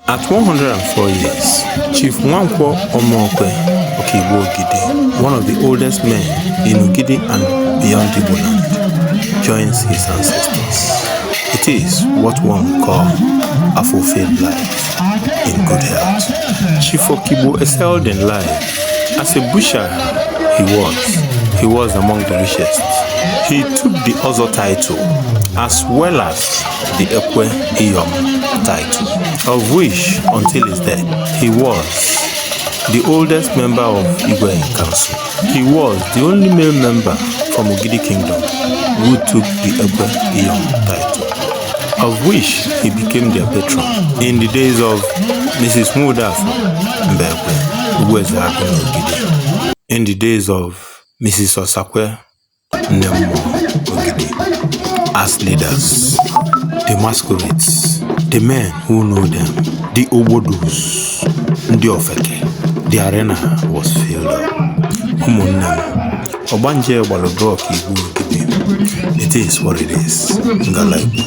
At 104 years, Chief Nwankwo Omookwe Okigbo Ogidi, one of the oldest men in Ogidi and beyond Igboland, joins his ancestors. It is what one would call a fulfilled life in good health. Chief Okigbo excelled in life. As a butcher, he was among the richest. He took the Ozo title as well as the Ekwe Iyom title, of which, until his death, he was the oldest member of Igwe in Council. He was the only male member from Ogidi Kingdom who took the Ekwe Iyom title, of which he became their patron in the days of Mrs. Nwudafo Mbekwe Ugwueze Ogidi, in the days of Mrs. Osakwe Nemo Ogidi, as leaders, the masquerades, the men who know them, the Obodus, ndị ofeke. The arena was filled up. Ụmụnne m, Ọgbanje gbara Okigbo Ogidi. It is what it is. Ngala Igbo.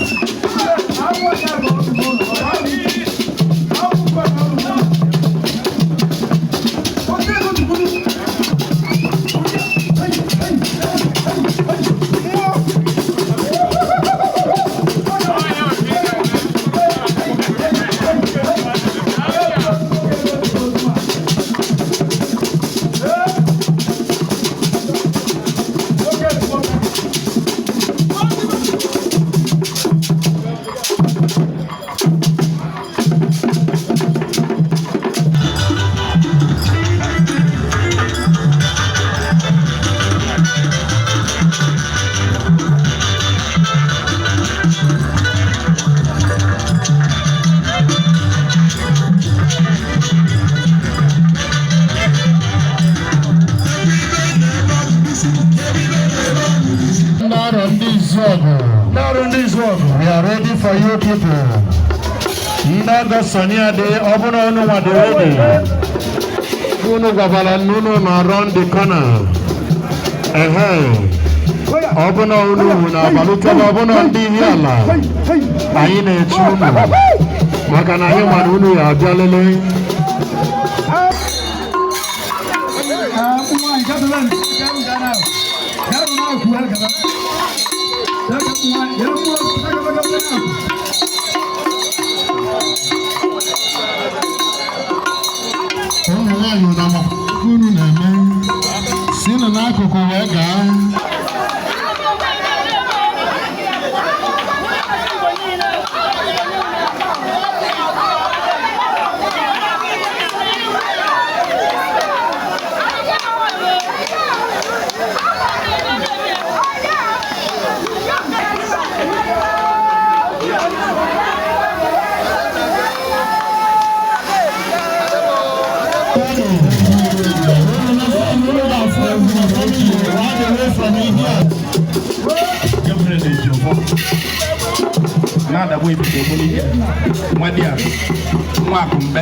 Ndị ndị Izuogu. Ndị Izuogu. We are ready for you people. Ndị ọgọ Sani Ade, ọ bụrụ unu nwa dị ready. Unu gwabara na unu nọ around the corner. Ehe. Ọ bụ na unu wu na abalutela, ọ bụ na ndị Ihiala. Anyị na-eche unu. Maka na anyị mara unu ya abịa lele. Ụmụ nwaanyị, unu amakwa unu na-eme, si nụ n'akụkụ wee gaa. Gabriel Ejiofor na-adagbu ebite Ogbunike nwa nwa Akụmbe.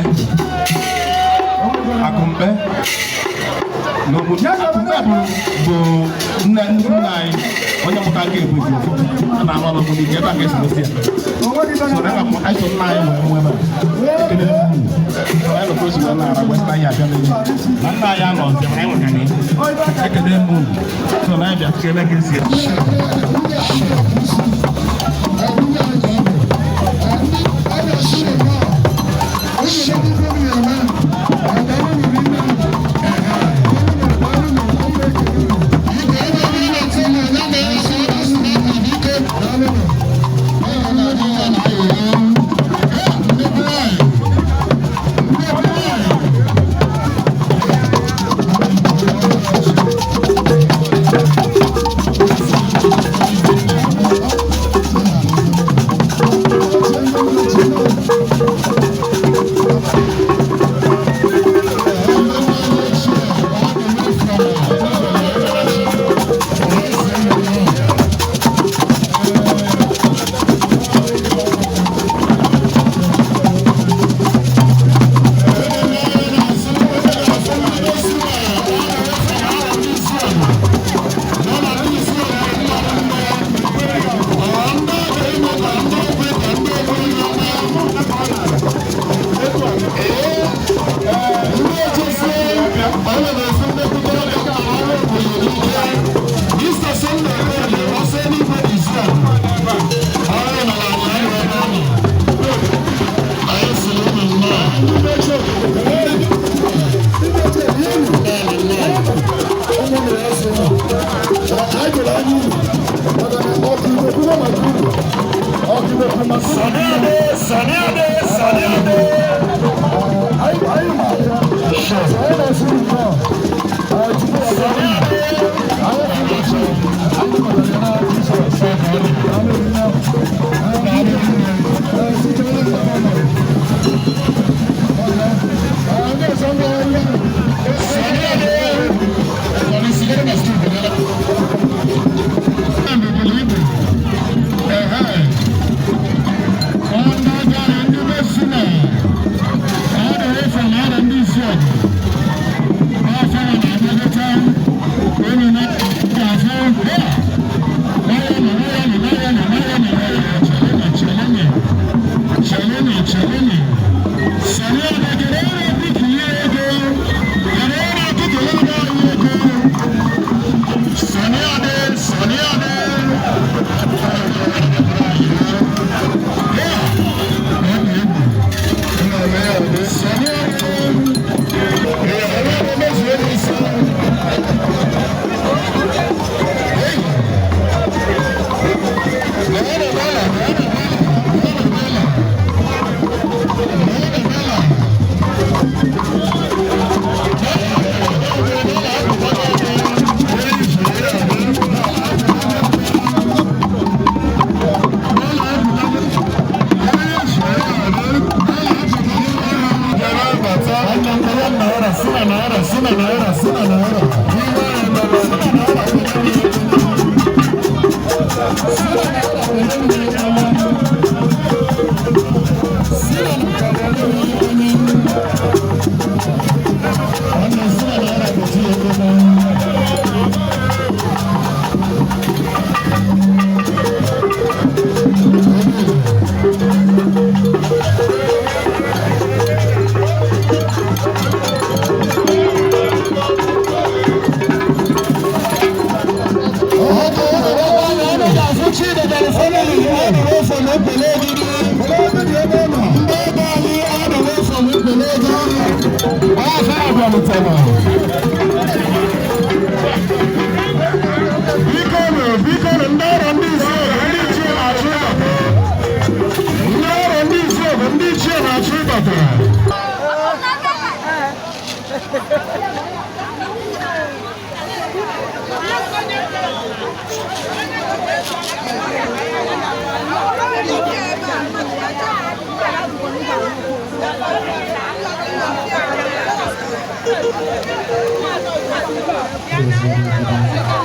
Akụmbe na obodo Akụmbe bụ nne nnukwu nna anyị, onye mụta aka ebu Ejiofor a na-alụ ọrụ Ogbunike ebe a ka esi gosi ya. So na ebe a anyị so nna anyị wee mụọ ebe a. Ekele m unu. Anyị nọ ka o si wee na-ara westa anyị abịa n'elu na nna anyị anọ njem anyị nwekana ya. Ekele m unu. So na anyị bịa kele ka esi. Thank you.